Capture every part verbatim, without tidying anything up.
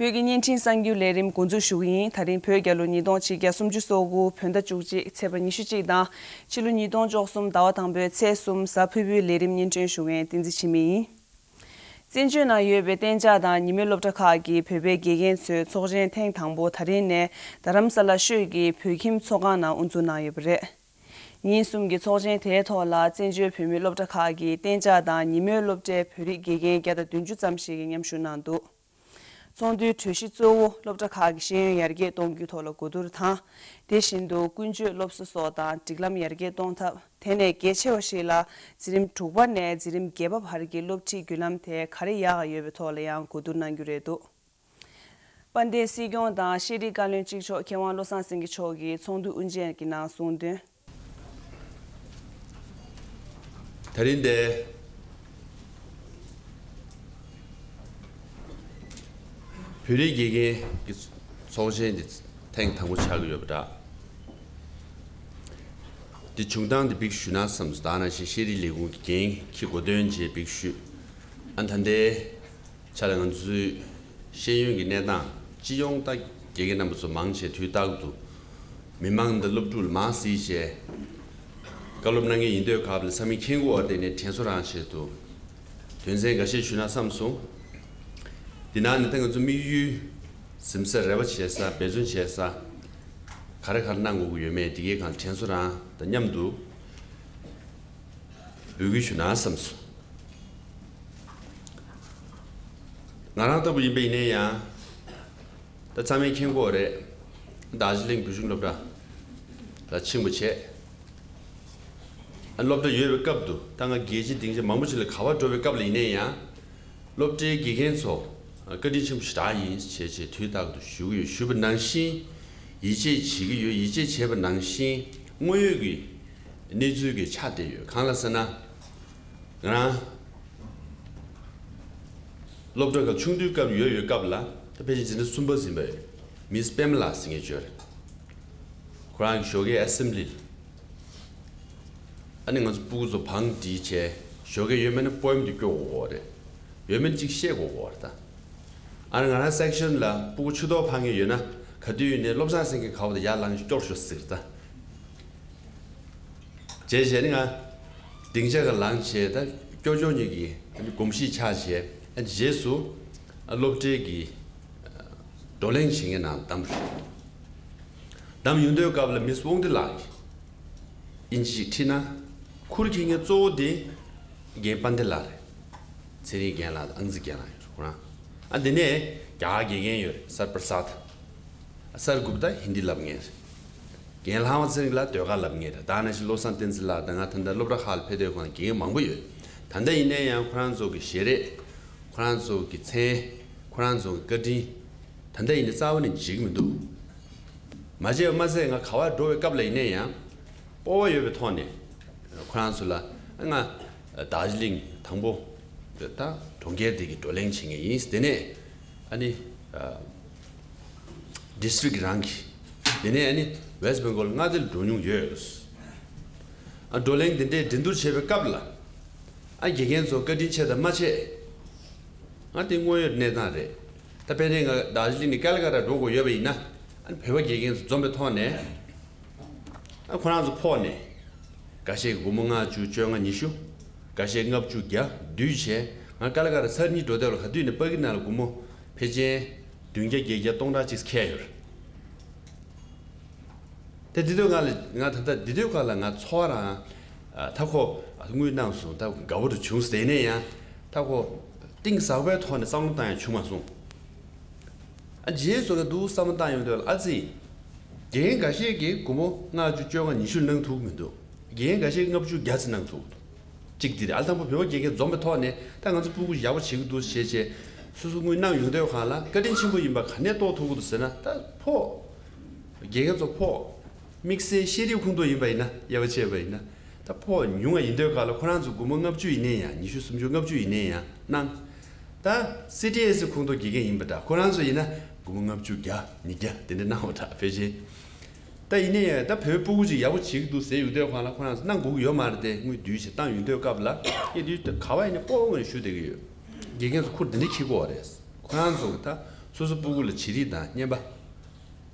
བོད་ཀྱི་བརྙན་འཕྲིན་གསར་འགྱུར་ལས་རིམ་འགོ་འཛུགས་ཞུ་གི་ཡིན། ད་རིང་བོད་རྒྱལ་ལོ་ཉིས་སྟོང་ཆིག་བརྒྱ་སུམ་ཅུ་སོ་དགུ་བོད་ཟླ་བཅུ་གཅིག་ཚེས་པ་ཉི་ཤུ་གཅིག་དང་ཕྱི་ལོ་ཉིས་སྟོང་བཅུ་གསུམ་ཟླ་བ་དང་པོའི་ཚེས་གསུམ་གཟའ་ཕུར་བུའི་ལས་རིམ་སྙན་སྒྲོན་ཞུ་མཁན་བསྟན་འཛིན་འཆི་མེད་ཡིན། བཙན་བྱོལ་ནང་ཡོད་པའི་གཏན་འཇགས་དང་ཉིན་མོའི་སློབ་གྲྭ་ཁག་གི་བོད་པའི་དགེ་རྒན་ཚོའི་ཚོགས་ཆེན་ཐེངས་དང་པོ་ད་རིང་ནས་རྡ་རམ་ས་ལ་ཤོད་ཀྱི་བོད་ཁྱིམ་ཚོགས་ཁང་ནང་དབུ་འཛུགས་གནང་ཡོད་པ་རེད། ཉིན་གསུམ་གྱི་ཚོགས་ཆེན་དེའི་ཐོག་ལ་བཙན་བྱོལ་བོད་མིའི་སློབ་གྲྭ་ཁག་གི་གཏན་འཇགས་དང་ཉིན་མོའི་སློབ་གྲྭའི་བོད་རིགས་དགེ་རྒན་བརྒྱ་དང་བདུན་ཅུ་ཙམ་ཞིག་གིས་མཉམ་ཞུགས་གནང་འདུག་ཚོགས་འདུའི་གྲོས་གཞི་གཙོ་བོ་སློབ་གྲྭ་ཁག་གི་ཤེས་ཡོན་ཡར་རྒྱས་གཏོང་རྒྱུའི་ཐོག་ལ་གོ་བསྡུར་དང་། དེ་བཞིན་དུ་ཀུན་སྤྱོད་སློབ་གསོ་སོགས་དང་སྒྲིག་ལམ་ཡར་རྒྱས་གཏོང་ཐབས། དེ་ནས་གལ་ཆེ་བ་ཞིག་ལ་འཛིན་རིམ་དྲུག་པ་ནས་འཛིན་རིམ་བརྒྱད་པ་བར་གྱི་སློབ་ཁྲིད་བརྒྱུད་ལམ་དེ་ག་རེ་ཡག་ཡོད་པའི་ཐོག་ལ་ཡང་གོ་བསྡུར་གནང་རྒྱུ་རེད་འདུག་དཔལ་ལྡན་སྲིད་སྐྱོང་དང་ཤེས་རིག་བཀའ་བློན་གཅིག་ལྕོགས་མཁས་དབང་བློ་བཟང་སེང་གེ་མཆོག་གིས་ཚོགས་འདུ་དབུ་འབྱེད་ཀྱི་ནང་གསུངས་དོན། ད་རིང་འདིར་བོད་རིགས་དགེ་རྒན་གྱི་ཚོགས་ཆེན་འདི་ཐེངས་དང་པོ་ཆགས་ཀྱི་ཡོད་པ་འདྲ། འདི་བྱུང་སྟངས་འདི་བིག་ཞུ་ན་བསམ་སོང་། ད་ནང་བཞིན་ཤེས་རིག་ལས་ཁུངས་ཀྱི་འགན་འཁྱེར་གོ་དོན་བཅས་བིག་ཞུས། ཨ་ད་ལྟའི་ཆ་ལ་ང་ཚོའི་ཤེས་ཡོན་གྱི་གནས་སྟངས་སྤྱི་ཡོངས་ད་དགེ་རྒན་རྣམ་པ་ཚོ་མང་ཆེ་དུས་རྟག་ཏུ་མི་མང་དང་སློབ་ཕྲུག་ལ་མང་སྲིད་བྱས་བཀའ་སློབ་གནང་མཁན་ཡིན་དུས་སྐབས་ལ་ཚང་མས་མཁྱེན་གྱི་ཡོད་རེད། དེ་ནས་དྲན་གསོ་རང་ཆེད་དུ་དོན་ཚན་འགའ་ཤས་ཞུས་ན་བསམ་སོང་། འདི་ནང་ནས་ད་ང་ཚོ་དམིགས་ཡུལ་གཟིམ་ས་རེ་བ་བྱེད་ས་འབད་བརྩོན་བྱེད་ས་ག་རེ་ག་རེ་གནང་དགོས་ཀྱི་ཡོད་མེད་འདི་གའི་སྒང་དྲན་གསོ་རང་དང་མཉམ་དུ་འབོད་སྐུལ་ཞུ་ན་བསམ་སོང་། ང་རང་ལྟ་བུ་ཡིན་པ་ཡིན་ན་ཡང་ད་ཚང་མས་མཁྱེན་གྱི་ཡོད་རེད། རྡོ་རྗེ་གླིང་བོད་གཞུང་སློབ་གྲྭ་ལ་ཕྱིན་པ་བྱས། སློབ་གྲྭ་ཡོད་པའི་སྐབས་དུ་ད་ང་རྒྱལ་སྤྱིའི་སྡིངས་ཆ་མང་པོ་ཞིག་ལ་ག་པར་འགྲོ་བའི་སྐབས་ལ་ཡིན་ན་ཡང་། སློབ་གྲྭའི་དགེ་རྒན་ཚོ་བཀའ་དྲིན་ཆེན་པོ་ཞེ་དྲག་ཡིན་ཞེས་བྱས་དུས་རྟག་ཏུ་ཞུ་གི་ཡོད། ཞུས་པ་ནང་བཞིན་ཡིད་ཆེས་བྱེད་ཀྱི་ཡོད། ཡིད་ཆེས་བྱས་པ་ནང་བཞིན་དངོས་ཡོད་ཀྱི་གནས་ཚུལ་གྱི་ཆ་དེ་ཡོད། གང་ལ་ཟེར་ན། ང་རང་སློབ་གྲྭ་ཁག་ཆུང་དུས་སྐབས་ཡོད་ཡོད་སྐབས་ལ་ད་ཕལ་ཆེར་འཛིན་གྲྭ་གསུམ་པ་ཟིན་པ་ཡོད། མིས་པེ་མ་ལ་ཟེར་མཁན་ཅིག་ཡོད་རེད། ཁོ་རང་གི་ཞོགས་ཀའི་ཨེ་སེམ་བྷི་ལི། ཨ་ནི་ང་ཚོ་སྤུ་གུ་ཚོ་བང་སྒྲིག་བྱས་ཞོགས་ཀའི་ཡོད་མེད་ནི་པོ་ཡམ་དེ་སྐྱོར་དགོས་ཀྱི་རེད། ཡོད་མེད་ཅིག་བཤད་དགོས་ཀྱི་རེད་ད། ཨ་ནི་ང་རང་སེག་ཤན་ལ་སྤུ་གུ་ཆུ་གཏོར་འཕང་མཁན་ཡོད་ན་ག་དུས་ཡིན་ནའི་བློ་བཟང་སེང་གེ་ག་པར་དུ་ཡར་ལངས་སྐྱོར་ཤོག་ཟེར་ད། བྱས་བྱས་ནི་ང་སྡིངས་ཆ་ག་ལངས་བྱས་ད་སྐྱོར་སྐྱོར་ཉིད་ཀྱི་གོམས་གཤིས་ཆགས་བྱས། ཨ་ནི་རྗེས་སུ་ཨ་སློབ་གྲྭའི་གི་བགྲོ་གླེང་བྱེད་མཁན་ནང་བདམས་པ་རེད། བདམས་ཡོང་དུས་སྐབས་ལ་མིས་དབང་འདུས་ལགས་ཀྱིས་དབྱིན་ཇི་ཞིག་ཁྲིད་ན་ཁུར་འཁྱེར་མཁན་གཙོ་བོ་དེ་རྒན་དཔལ་ལྡན་ལགས་རེད། ཚེ་རིང་རྒན་ལགས་དང་ཨང་རྩིས་རྒན་ལགས་ཡོད་རེད་ཁོ་རང་། ཨ་དེ་ནས་རྒྱ་གར་དགེ་རྒན་ཡོད་རེད། སར་པར་སཱད། སར་གུབ་ཏ་ཧིན་དི་ལབ་མཁན་རེད། རྒན་ལྷ་དབང་ཚེ་རིང་ལགས་ཟློས་གར་ལབ་མཁན་རེད། ད་ནང་བཞིན་བློ་བཟང་བསྟན་འཛིན་ལགས་དང་ང་ད་ལྟ་སློབ་གྲྭ་ཁག་ལ་ཕེབས་དུས་ཁོང་དགེ་རྒན་མང་པོ་ཡོད། ད་ལྟ་ཡིན་ན་ཡང་ཁོ་རང་ཚོ་གི་ཞལ་རས། ཁོ་རང་ཚོ་གི་མཚན། ཁོ་རང་ཚོ་གི་བཀའ་དྲིན། ད་ལྟ་ཡིན་ན་རྩ་བ་ནས་བརྗེད་ཀྱི་མི་འདུག་མ་བརྗེད་པ་མ་ཟད་ང་ག་པར་འགྲོ་བའི་སྐབས་ལ་ཡིན་ན་ཡང་། སྤོབས་པ་ཡོད་པའི་ཐོག་ནས་ཁོ་རང་ཚོ་ལ་ང་རྡོ་རྗེ་གླིང་དང་པོ་ད་གྲོང་ཁྱེར་དེ་གི་བགྲོ་གླེང་བྱེད་མཁན་ཡིན། དེ་ནས་ཨ་ནི་ཌི་སི་ཊི་རིག་རང་གི་དེ་ནས་ཨ་ནི་ཝེ་སི་ཊི་བེང་གོལ་མངའ་སྡེ་ལ་འགྲོ་མྱོང་ཡོད། ཨ་བགྲོ་གླེང་དེ་འདྲའི་འགྲན་བསྡུར་བྱེད་པའི་སྐབས་ལ་ཨ་དགེ་རྒན་ཚོ་བཀའ་དྲིན་ཆེ་དང་མ་ཆེ། ང་དེ་དངོས་ཡོད་གནས་སྟངས་རེད། ད་དཔེར་ན་ང་རྡོ་རྗེ་གླིང་ནས་ཀལ་ཀ་ཏ་འགྲོ་དགོས་ཡོད་པ་ཡིན་ན་ཨ་ནི་བོད་པ་དགེ་རྒན་ཚོ་འཛོམས་པའི་ཐོག་ནས། ཨ་ཁོ་རང་ཚོ་ཕོགས་ནས། འགའ་ཤས་ཀྱིས་སྒོར་མོ་ལྔ་བཅུ་བཅོ་ལྔ་ཉི་ཤུ། འགའ་ཤས་ལྔ་བཅུ་བརྒྱ་བསྡུས་བྱས་ང་ཀལ་ཀ་ཏ་ཚར་གཉིས་འགྲོ་དུས་ལ་ག་དུས་ནས་ཕ་གི་ནང་ལ་སྒོར་མོ་ཕལ་ཆེར་བདུན་བརྒྱ་བརྒྱད་བརྒྱ་སྟོང་ཕྲག་གཅིག་ཁེལ་ཡོད་རེད། ད་འདི་དུས་ང་ལ་ང་ད་ལྟ་འདི་དུས་ཁ་ལ་ང་འཚོ་བ་རང་ཨ་མཐའ་འཁོབ་དངུལ་གནང་སོང་། ད་དགའ་པོ་རུ་བྱུང་ཟེར་ནས་ཡང་མཐའ་འཁོབ་གཏིང་ཟབ་པའི་ཐོག་ནས་བསམ་བློ་བཏང་ཡང་བྱུང་མ་སོང་། ཨ་རྗེས་སུ་ང་འདུག་བསམ་བློ་བཏང་ཡོང་དུས་ལ་ཨ་ཙི། དགེ་རྒན་འགའ་ཤས་ཀྱིས་སྒོར་མོ་ལྔ་བཅུ་བཅོ་ལྔ་ཉི་ཤུ་གནང་ཐུབ་ཀྱི་མི་འདུག་དགེ་རྒན་འགའ་ཤས་ལྔ་བཅུ་བརྒྱ་ཙམ་གནང་ཐུབ་ཀྱི་འདུག་གཅིག་འདི་རེད། ཨ་དང་པོ་བོད་པ་དགེ་རྒན་འཛོམས་པའི་ཐོག་ནས་ད་ང་ཚོ་སྤུ་གུ་ཡག་པོ་བྱེད་ཀྱི་འདུག་ཞེས་བྱས་སོ་སོ་དངུལ་གནང་ཡོང་དུས་སྒང་ལ་བཀའ་དྲིན་ཆེན་པོ་ཡིན་པ་ག་ནས་རྟོགས་ཐུབ་ཀྱི་འདུག་ཟེར་ན། ད་ཕོགས་དགེ་རྒན་ཚོ་ཕོགས་དམིགས་བསལ་ཤེས་རིག་ཁོངས་གཏོགས་ཡིན་པ་ཡིན་ན་དབྱེ་བ་ཕྱེ་བ་ཡིན་ན་ད་ཕོགས་ཉུང་བ་ཡིན་དུས་སྒང་ལ་ཁོ་རང་ཚོ་སྒོར་མོ་ལྔ་བཅུ་ཡིན་ནའི་ཡང་ཉི་ཤུ་སུམ་ཅུ་ལྔ་བཅུ་ཡིན་ནའི་ཡང་གནང་། ད་སི་ཊི་ཨེ་སི་ཁོངས་གཏོགས་དགེ་རྒན་ཡིན་པ་འདྲ་ཁོ་རང་ཚོ་ཡིན་ན་སྒོར་མོ་ལྔ་བཅུ་བརྒྱ་ཉིས་བརྒྱ་དེ་འདྲ་གནང་བ་འདྲ་ཕལ་ཆེར། ད་ཡིན་ནའི་ད་བོད་སྤུ་གུ་ཅིག་ཡག་པོ་བྱེད་ཀྱི་འདུག་ཟེར་ཡོང་དུས་སྒང་ལ་ཁོ་རང་ཚོ་གནང་དགོས་ཀྱི་ཡོད་མ་རེད་དེ། དངུལ་བསྡུས་བྱས་བཏང་ཡོང་དུས་སྐབས་ལ་ངས་དུས་ག་བ་ཡིན་ནའི་སྤོབས་པ་ངོས་ནས་ཞུ་བསྡད་ཀྱི་ཡོད། དགེ་རྒན་ཚོ་ཁུར་འདི་འདྲ་འཁྱེར་དགོས་པ་རེད། ཁོ་རང་ཚོ་ད་ སོ་སོ་སྤུ་གུ་ལ་བྱི་རིལ་དང་བསྙེན་པ་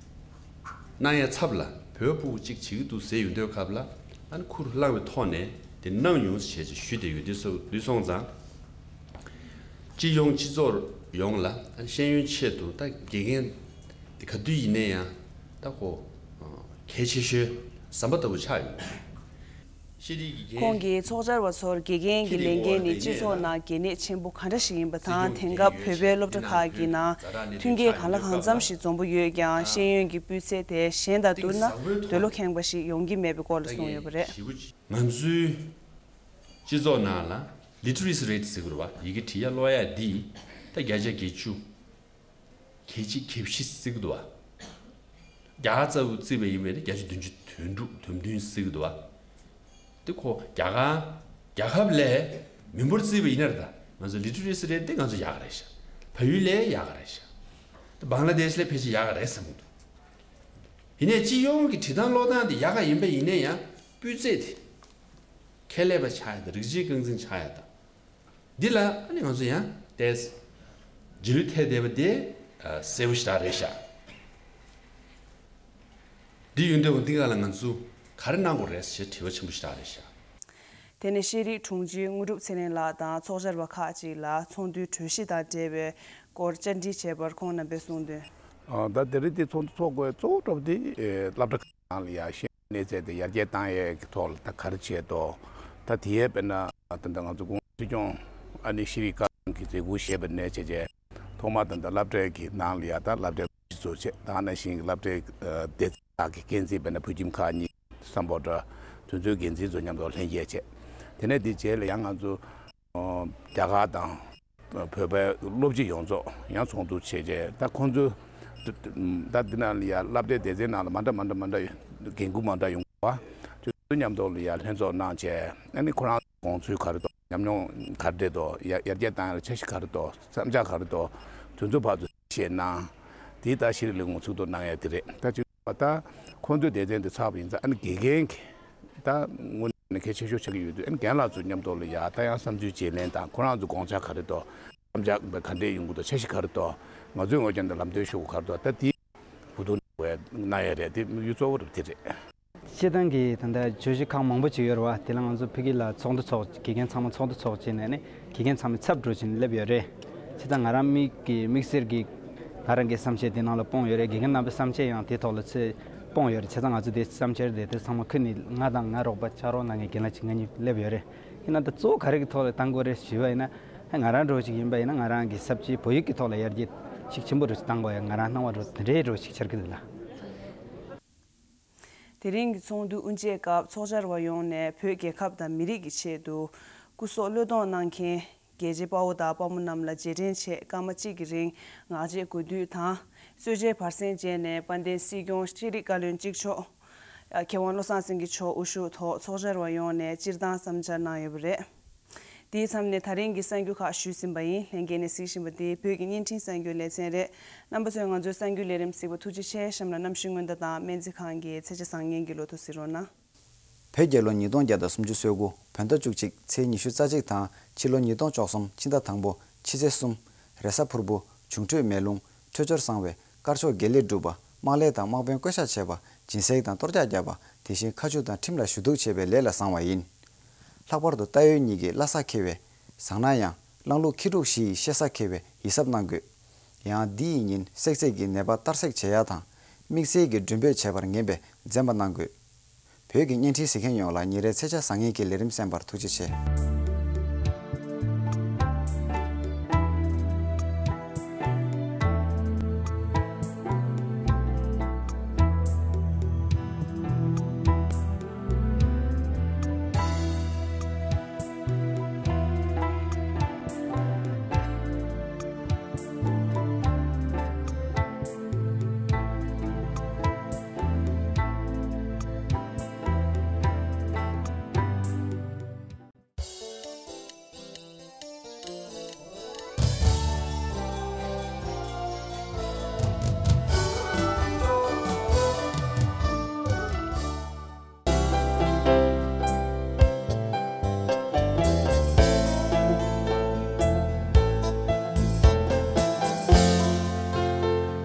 གནང་ཡ་ཚབ་ལ་བོད་སྤུ་གུ་གཅིག་བྱེད་ཀྱི་འདུག་ཟེར་ཡོང་དུས་སྐབས་ལ། ཨ་ནི་ཁུར་བླངས་པའི་ཐོག་ནས་དེ་གནང་ཡོང་ཟེར་བྱས་ཞུས་བསྡད་ཡོད། འདི་སོ་འདི་སོང་ཙང་། སྤྱི་ཡོངས་སྤྱི་ཚོགས་ཡོངས་ལ་ཨ་ནི་ཤེས་ཡོན་ཆེད་དུ་ད་དགེ་རྒན་དེ་ག་དུས་ཡིན་ན་ཡང་ད་ཁོ་གལ་ཆེ་ཤོས་ཟམ་པ་ལྟ་བུ་ཆགས་ཡོད། ཤེས་རིག་གི་འགན། ཁོང་གིས་ཚོགས་བཅར་བ་ཚོར་དགེ་རྒན་གྱི་ལས་འགན་ནི་སྤྱི་ཚོགས་ནང་གལ་གནད་ཆེན་པོ་ག་འདྲ་ཞིག་ཡིན་པ་དང་། དེང་སྐབས་བོད་པའི་སློབ་གྲྭ་ཁག་གི་ནང་མཐུན་རྐྱེན་གང་ལ་གང་འཚམ་ཞིག་འཛོམས་པོ་ཡོད་ཀྱང་། ཤེས་ཡོན་གྱི་སྤུས་ཚད་དེ་གཞན་དང་བསྡུར་ན་འདོད་བློ་ཁེངས་པ་ཞིག་ཡོང་གི་མེད་པའི་སྐོར་ལ་གསུངས་ཡོད་པ་རེད། ང་ཚོའི་སྤྱི་ཚོགས་ནང་ལ་literacy rate ཟེར་གྱི་རེད་བ། ཡི་གེ་འབྲི་ཡ་ཀློག་ཡ་འདི་ད་བརྒྱ་ཆ་བརྒྱད་ཅུ། གལ་ཆེ་གལ་ཆེ་བརྩི་གི་འདུག་བ། རྒྱ་གར་ལྟ་བུ་བརྩིས་པ་ཡིན་པས་ན་བརྒྱ་ཆ་བདུན་ཅུ་དོན་དྲུག་དོན་བདུན་བརྩི་གི་འདུག་བ། དེ་ཁོ་རྒྱ་གར་རྒྱལ་ཁབ་ལས་མི་འབོར་བརྩིས་པ་ཡིན་ན་རེད། ད་ང་ཚོ་literacy rate དེ་ང་ཚོ་ཡག་ག་རེད་ཤག་བལ་ཡུལ་ལས་ཡག་ག་རེད་ཤག་དེ་བང་ལ་དེཤ་ལས་ཕལ་ཆེར་ཡག་ག་རེད་བསམ་གི་འདུག་ཡིན་ནའི་སྤྱི་ཡོངས་ཀྱི་འབྲི་སྟངས་ཀློག་སྟངས་དེ་ཡག་ག་ཡིན་པ་ཡིན་ན་ཡང་སྤུས་ཚད་དེ་ཁྱད་ལས་པ་ཆགས་ཡ་དང་། རིགས་གཅིག་རྐང་འཛིན་ཆགས་ཡ་དང་། འདི་ལ་ཨ་ནི་ང་ཚོ་ཡང་ཏོག་ཙམ་རྗེས་ལུས་ཐེབས་བསྡད་པ་དེ་ཨ་གསལ་པོ་ཞེ་དྲག་རེད་ཤག་འདི་ཡོད་དུས་འདི་སྒང་ལ་ང་ཚོ་ག་རེ་གནང་དགོས་རེད་ཞེས་དྲི་བ་ཆེན་པོ་ཞེ་དྲག་རེད་ཤག་དེ་ནས་ཤེས་རིག་དྲུང་ཆེ་དངོས་གྲུབ་ཚེ་རིང་ལགས་དང་ཚོགས་བཅར་བ་ཁག་ཅིག་ལ་ཚོགས་འདུའི་གྲོས་གཞི་དང་འབྲེལ་བའི་སྐོར་བཅར་འདྲི་བྱས་པར་ཁོང་རྣམ་པས་གསུངས་དོན། ཨ་ད་དེ་རིང་དེ་ཚོགས་འདུ་ཚོགས་དགོས་གཙོ་བོ་གཙོ་བོ་དེ་ཨེ་སློབ་གྲྭ་ཁག་ནང་ལ་ཡ་ཤེས་གནས་ཚད་དེ་ཡར་རྒྱས་བཏང་ཡས་ཀྱི་ཐོག་ལ་ད་ག་རེ་བྱས་འདུག་ད་དེ་ཡས་དཔེར་ན་ད་ལྟ་ང་ཚོ་གོང་སྲིད་སྐྱོང་ཨ་ནི་ཤེས་རིག་བཀའ་བློན་གྱིས་མཛད་ཁུར་བཞེས་པ་ནས་བྱས་རྗེས་ཐོག་མར་ད་ལྟ་སློབ་གྲྭའི་གི་ནང་ལ་ཡ་ད་སློབ་གྲྭའི་སྤྱི་ཚོགས་བྱས། ད་ནང་བཞིན་གྱི་སློབ་གྲྭའི་ཨ་སྡེ་ཚན་ཁག་གི་འགན་འཛིན་དཔེར་ན་བོད་ཁྱིམ་ཁག་གཉིས་སམ་བྷོ་ཊ་དེ་ཚོའི་འགན་འཛིན་ཚོ་མཉམ་དུ་ལྷན་རྒྱས་བྱས། དེ་ནས་དེ་རྗེས་ལ་ཡང་ང་ཚོ་ཨ་རྒྱ་གར་དང་བོད་པའི་སློབ་སྤྱི་ཡོངས་རྫོགས་ཡང་ཚོགས་འདུ་བྱས་རྗེས་ད་ཁོང་ཚོའི་ད་འདི་ནང་ལ་ཡ་སློབ་གྲྭའི་སྡེ་ཚན་ནང་ལ་མ་འདྲ་མ་འདྲ་མ་འདྲ་འགན་འཁུར་མ་འདྲ་ཡོང་བ་དེ་ཚོ་མཉམ་དུ་ལ་ཡ་ལྷན་ཚོགས་གནང་བྱས། ཨ་ནི་ཁོ་རང་དགོངས་ཚུལ་ག་རེ་འདུག་ཉམས་མྱོང་ག་རེ་འདུག་ཡར་ཡར་རྒྱས་བཏང་ཡ་ལ་འཆར་གཞི་ག་རེ་འདུག་བསམ་འཆར་ག་རེ་འདུག་དེ་ཚོ་ཕར་ཚུར་བཤད་གནང་། དེ་ད་ཤེས་རིག་ལས་ཁུངས་ཚོགས་འདུ་གནང་ཡ་དེ་རེད། ད་ཅིག་ད་ཁོང་ཚོའི་སྡེ་ཚན་དེ་ཚར་བ་ཡིན་ཙང་ཨ་ནི་དགེ་རྒན་གྱི་ད་དངོས་གནས་གལ་ཆེ་ཤོས་ཆགས་ཀྱི་ཡོད་དུས། ཨ་ནི་རྒན་ལགས་ཚོ་མཉམ་དུ་ལ་ཡ་ད་ཡང་བསམ་ཚུལ་བརྗེ་ལེན་དང་། ཁོ་རང་ཚོ་དགོངས་འཆར་ག་རེ་འདུག་བསམ་འཆར་ག་འདྲས་ཡོང་གི་འདུག་འཆར་གཞི་ག་རེ་འདུག་ང་ཚོའི་ངོས་ཀྱང་ད་ལམ་སྟོན་ཞུ་དགོས་ག་རེ་འདུག་ད་དེ་བུ་དུང་བས་གནང་ཡ་རེད། དེ་དམིགས་ཡུལ་གཙོ་བོ་རུ་དེ་རེད། སྤྱིར་བཏང་གི་ད་ལྟ་བརྗོད་གཞི་ཁག་མང་པོ་ཅིག་ཡོད་རེད་བ། དེ་ལ་ང་ཚོ་ཕ་གི་ལ་ཚོགས་འདུ་ཚོགས། དགེ་རྒན་ཚང་མ་ཚོགས་འདུ་ཚོགས་བྱས་ནས་ནི་དགེ་རྒན་ཚང་མའི་ཚབ་འགྲོ་བྱས་ནས་སླེབས་ཡོད་རེད། བྱས་ཙང་ང་རང་མིག་གི་དམིགས་བསལ་གྱི་ང་རང་གི་བསམ་འཆར་དེ་ནང་ལ་སྤུངས་ཡོད་རེད། དགེ་རྒན་རྣམ་པའི་བསམ་འཆར་ཡང་དེ་ཐོག་ལ་ཚུར་སྤུངས་ཡོད་རེད། བྱས་ཙང་ང་ཚོ་དེ་བསམ་འཆར་དེ་དེ་ཚང་མ་ཁུར་ནས་ང་དང་ང་རོགས་པ་ཕྱག་རོགས་གནང་མཁན་རྒན་ལགས་ཅིག་ང་གཉིས་སླེབས་ཡོད་རེད། ཡིན་ན་ད་གཙོ་བོ་ག་རེ་གི་ཐོག་ལ་བཏང་དགོས་རེད་ཞུས་པ་ཡིན་ན། ང་རང་འདྲ་བོ་ཅིག་ཡིན་པ་ཡིན་ན་ང་རང་གི་ས་བཅད་བོད་ཡིག་གི་ཐོག་ལ་ཡར་རྒྱས་ཤུགས་ཆེན་པོ་འདྲ་བོ་ཅིག་བཏང་དགོས་ཡ་ང་རང་སྣང་བ་འདྲ་བོ་དེ་འདྲའི་འདྲ་བོ་ཅིག་འཆར་གི་འདུག་ལགས། དེ་རིང་གི་ཚོགས་འདུ་དབུ་འབྱེད་སྐབས་ཚོགས་བཅར་བ་ཡོངས་ནས་བོད་རྒྱལ་ཁབ་དང་མི་རིགས་ཀྱི་ཆེད་དུ་སྐུ་སྲོག་བློས་གཏོང་གནང་མཁན་རྒྱལ་གཅེས་དཔའ་བོ་དང་དཔའ་མོ་རྣམས་ལ་རྗེས་དྲན་ཆེད་སྐར་མ་གཅིག་གི་རིང་ངག་བཅད་གོ་བསྡུར་དང་། གསོལ་ཇའི་བར་གསེང་བཅས་ནས་དཔལ་ལྡན་སྲིད་སྐྱོང་ཤེས་རིག་བཀའ་བློན་གཅིག་ལྕོགས་མཁས་དབང་བློ་བཟང་སེང་གེ་མཆོག་དབུ་བཞུགས་ཐོག་ཚོགས་བཅར་བ་ཡོངས་ནས་སྤྱིར་བཏང་བསམ་འཆར་གནང་ཡོད་པ་རེད། དེའི་མཚམས་ནས་ད་རིང་གི་གསར་འགྱུར་ཁག་ཞུས་ཟིན་པ་ཡིན། ལྷན་རྒྱས་ནས་གཟིགས་བཞིན་པ་འདི་བོད་ཀྱི་བརྙན་འཕྲིན་གསར་འགྱུར་ལེ་ཚན་རེད། རྣམ་པ་ཚོས་ང་ཚོའི་གསར་འགྱུར་ལས་རིམ་གཟིགས་པར་ཐུགས་རྗེ་ཆེ། གཤམ་ལ་གནམ་གཤིས་སྔོན་བརྡ་དང་སྨན་རྩིས་ཁང་གི་ཚེས་ཆ་བཟང་ངན་གྱི་ལོ་ཐོ་གཟིགས་རོགས་གནང་། བོད་རྒྱལ་ལོ་ཉིས་སྟོང་བརྒྱ་དང་སུམ་ཅུ་སོ་དགུ་བོད་ཟླ་བཅུ་གཅིག་ཚེས་ཉི་ཤུ་རྩ་གཅིག་དང་ཕྱི་ལོ་ཉིས་སྟོང་བཅུ་གསུམ་ཕྱི་ཟླ་དང་པོ་ཕྱི་ཚེས་གསུམ། རེས་གཟའ་ཕུར་བུ། འབྱུང་འཕྲོད་མེ་རླུང་། འཕྲོད་སྦྱོར་བཟང་བས་དཀར་ཕྱོགས་དགེ་ལེགས་འགྲུབ་པ། དམག་ལས་དང་དམག་དཔོན་བསྐོ་བཞག་བྱས་པ། སྦྱིན་སྲེག་དང་གཏོར་རྒྱག་བརྒྱབ་པ། དེ་བཞིན་མཁའ་སྤྱོད་དང་ཁྲིམས་ལ་ཞུ་གཏུག་བྱས་པའི་ལས་ལ་བཟང་བ་ཡིན། ལྷག་པར་དུ་རྟ་ཡོས་གཉིས་ཀྱི་བླ་ས་ཁེལ་བས་བཟང་ན་ཡང་། གླང་ལུག་ཁྱི་འབྲུག་བཞི་ཡི་གཤེད་ས་ཁེལ་བས་ཡིད་གཟབ་གནང་དགོས། ཡང་འདི་ཡི་ཉིན་བསྲེག་རྫས་ཀྱི་ནད་པ་གཏར་སྲེག་བྱེད་ཡ་དང་། དམིགས་བསལ་གྱི་མགྲོན་འབོད་བྱས་པར་ངེས་པས་འཛེམ་པ་གནང་དགོས། བོད་ཀྱི་བརྙན་འཕྲིན་གཟིགས་མཁན་ཡོངས་ལ་ཉིན་རེའི་ཚེས་ཆ་བཟང་ངན་གྱི་ལས་རིམ་གསན་པར་ཐུགས་རྗེ་ཆེ།